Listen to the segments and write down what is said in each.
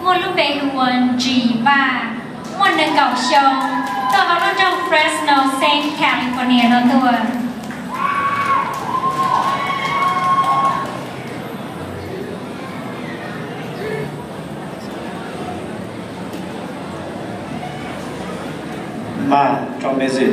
Muaj lub npe hu ua Ntsis Vaj, muaj nees nkaum xyoo, tuaj hauv lub nroog Fresno State, California no tuaj. Npaj tso music.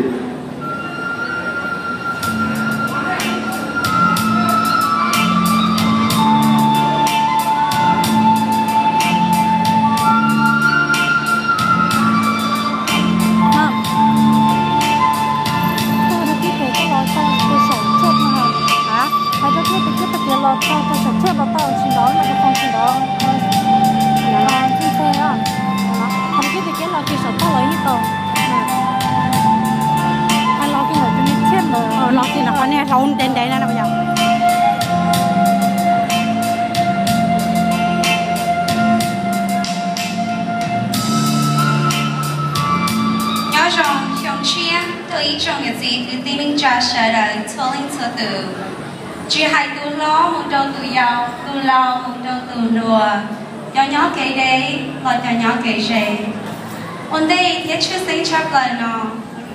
Hais rau tib tug tias los tau tus saum tshuaj no, hais rau tib tug tias los tau tus saum tshuaj los tau tsis nrov no, tus foos tsis nrov. Hais rau tib tug tias los tsis saum toj los yeej tau. Los kiag ntawm tus niag tshiab ntawd, los kiag ntawm qhov niag hlau ntev ntev na yom. Nyob zoo xyoo tshiab rau ib tsoom niam txiv kwv tij neej tsa sawv daws txhua leej txhua tus, tsis hais tus hlob mus rau tus yau, tus laus mus rau tus hluas, cov nyob kev deb los cov nyob kev ze. Ua ntej thiab tshwj xeeb tshaj plaws no,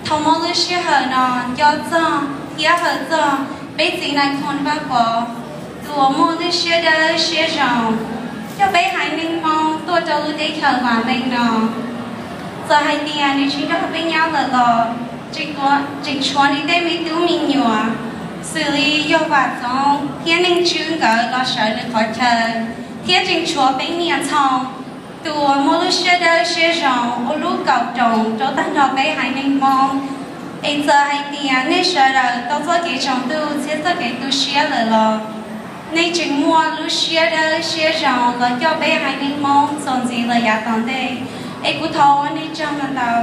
thaum muaj lub sij hawm no nco txog thiab hawm txog peb txiv Nais Phoo Vaj Pov, tus uas muaj lub siab dawb siab zoo, coj peb haiv neeg Hmoob tuaj rau lub teb chaws vam meej no. Txawm hais tias nws tsis nrog peb nyob lawm los tseem tshuav nws tej me tub me nyuam, xws li yog Vam Txoov thiab Neej Tswb nkawd los sawv nws qhov chaw, thiab tseem tshuav peb niam Ntxhoo, tus uas muaj lub siab dawb siab zoo ua lub kaum roos rau tag nrho peb haiv neeg Hmoob. Es txawm hais tias nej sawv daws tau txoj kev tsaus ntuj thiab txoj kev tu siab lawm los nej tseem muaj lub siab dawb siab zoo los coj peb haiv neeg Hmoob txuas ntxiv lawm yav tom ntej. Es kuv thov ua nej tsaug ntau ntau.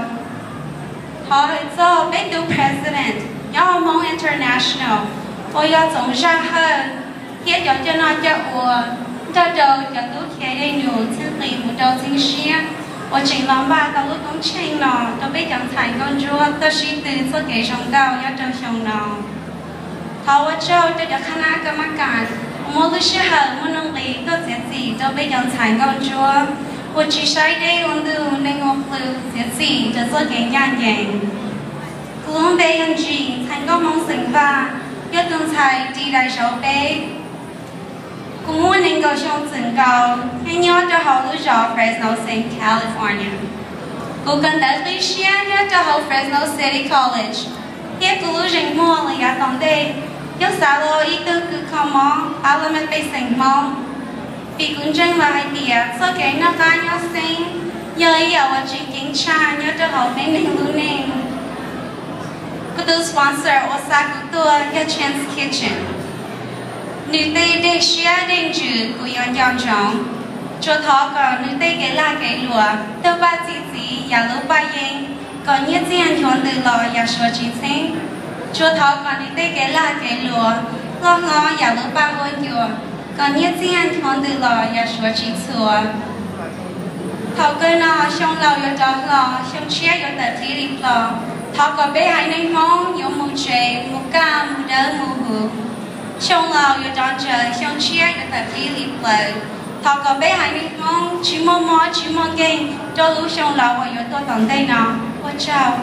Thov hais txog peb tus president nyob hauv Hmoob International uas yog Txoov Zaj Hawj, thiab cov coj noj coj ua, nrog rau cov tub khiav dej num txheej qis mus rau txheej siab uas tseem los npaj tau lub koob tsheej no rau peb cov ntxhais nkauj ntsuab tuaj sib tw txoj kev zoo nkauj nyob rau xyoo no. Thov ua tsaug rau cov qhab nab kab mab kas uas muaj lub sij hawm muaj nuj nqis tuaj txiav txim rau peb cov ntxhais nkauj ntsuab uas tsis saib deb ua ntuj neeg ua pw txiav txim rau txoj kev ncaj ncees. Kuv lub npe yog Ntsis, ntxhais nkauj Hmoob xeem Vaj, yog tus ntxhais ris daim zauv peb. Kuv muaj nees nkaum xyoo txwm nkaus thiab nyob rau hauv lub zos Fresno State, California. Kuv kawm ntawv qib siab nyob rau hauv Fresno City College, thiab kuv lub zeem muag lawm yav tom ntej yog xav los ua ib tug kws kho mob pab laj mej pej xeem Hmoob, vim kuv ntseeg lawm hais tias txoj kev noj qab nyob xeeb yog ib yam uas tseem ceeb tshaj nyob rau hauv peb neeg lub neej. Kuv tus sponsor uas xa kuv tuaj yog Chance Kitchen. Nws tej dej siab dej ntsws kuv yuav nco ntsoov. Tsuas thov kom nws tej kev lag kev luam tau paj txi txiv yam lub paj yeeb, kom nyiaj txiag nchuav ntws los yam suav tsis txheeb. Tsuas thov kom nws tej kev lag kev luam loj hlob yam lub paj huab ncua, kom nyiaj txiag nchuav ntws los yam suav tsis txhua. Thaum kawg no xyoo laus yuav rov hlo, xyoo tshiab yuav tawm qhib li plo. Thov kom peb haiv neeg Hmoob yuav mus tsev mus kaj mus dawb mus huv. Xyoo laus yuav rov ntsaws, xyoo tshiab yuav tawm qhib li plaws. Thov kom peb haiv neeg Hmoob tsis muaj mob tsis muaj nkeeg rau lub xyoo laus uas yuav tuaj tom ntej no. Ua tsaug.